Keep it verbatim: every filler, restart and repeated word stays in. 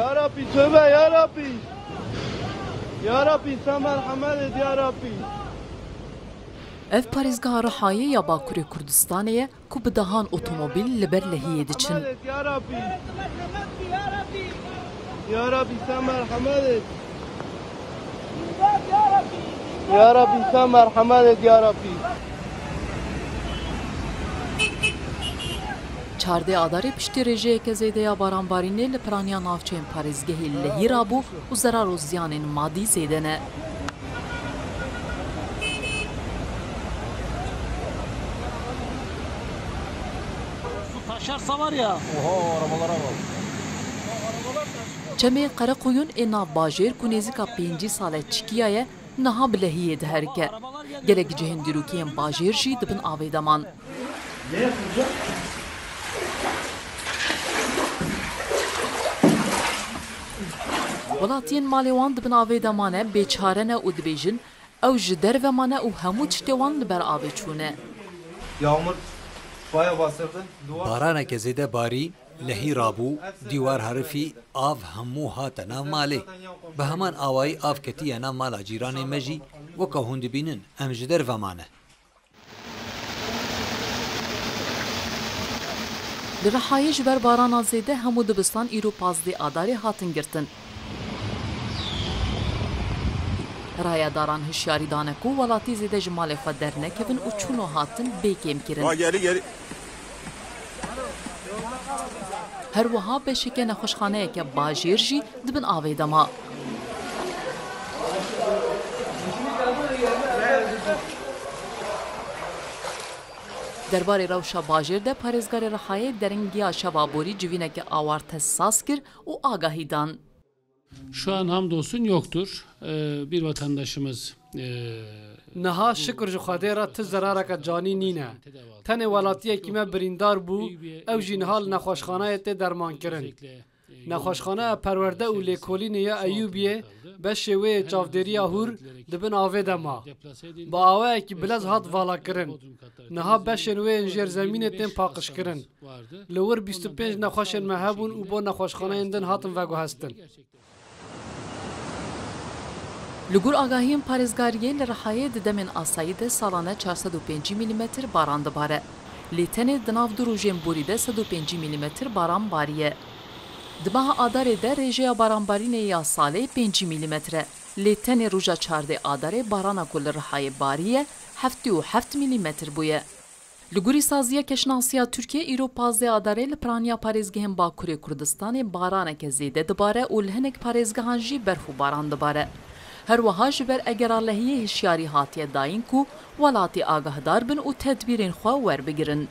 Ya Rabbi, tövbe ya Rabbi. Ya Rabbi, sen merhamet et ya Rabbi. Ev parêzgeha Rihayê ya Bakurê Kurdistanê ye ku bi dehan otomobîl li ber lehiyê diçin. Merhamet et ya Rabbi. Ya Rabbi, sen merhamet et. Ya Rabbi, sen merhamet et ya Rabbi. Çardê Adarê piştî rêjeyeke zêde ya baranbarînê li piraniya navçeyên parêzgehê lehî rabû û zerar û ziyanên madî zêde ne. Su taşarsa var ya. Oha, arabalara bak. Çemê Qereqoyûn ê nav bajêr ku nêzîka pêncî sale çikiyaye, niha bi lehiyê diherike. Gelek cihên dîrokî yên bajêr jî di bin avê de man. Welatiyên malê wan di bin avê de mane, bêçare ne û dibêjin, ew ji derve mane û hemû tiştê wan li ber avê çûne. Yağmur bayağı bastırdı. Duvar Baraneke zêde barî, lehî rabû, dîwar herifî, av hemû hate nav malê. Bi heman awayî av ketiye nav mala cîranê me jî, weke hûn dibînin, em ji derve mane. Li Rihayê ji ber barana zêde hemû dibistan îro pazdeh Adarê hatin girtin. Rayedaran hişyarî dane ku welatî zêde ji malê xwe dernekevin û çûn û hatin bê kêmkirin. Ha, geri, geri. Her wiha beşeke nexweşxaneyeke bajêr jî di bin avê de ma. Derbarê rewşa bajêr de parêzgarê Rihayê deringiya şeva borî civîneke awarte saz kir û agahî dan. Şu an hamdolsun yoktur. Ee, bir vatandaşımız, ee, Niha şikir ji Xwedê re ti zerareke canî nîne. Tenê welatiyekî me birîndar bû, ew jî niha li nexweşxaneyê tê dermankirin. Nexweşxaneya Perwerde û Lêkolînê ya Eyûbiyê, beşê wê yê çavdêriya hûr di bin avê de ma. Bi awayekî bilez hat valakirin. Niha beşên wê yên jêrzemînê tên paqijkirin. Li wir bîst û pênc nexweşên me hebûn û bo nexweşxaneyên din hatin veguhestin. Li gor agahiyên parêzgariyê, li Rihayê di demên asayî de salane çar sed û pêncî mîlîmetr baran dibare. Lê tenê di nav du rojên borî de sed û pêncî mîlîmetr baran bariye. Di meha Adarê de rêjeya baranbarînê ya salê pêncî mîlîmetr e. Lê tenê roja çardeh Adarê barana ku li Rihayê bariye, heftê û heft mîlîmetr bûye. Li gorî saziya keşnasiya Tirkiyê, îro pazdeh Adarê li piraniya parêzgehên Bakurê Kurdistanê baraneke zêde dibare û li hinek parêzgehan jî berf û baran dibare. Her wiha ji ber egera lehiyê hişyarî hatiye dayîn ku welatî agahdar bin û tedbîrên xwe werbigirin.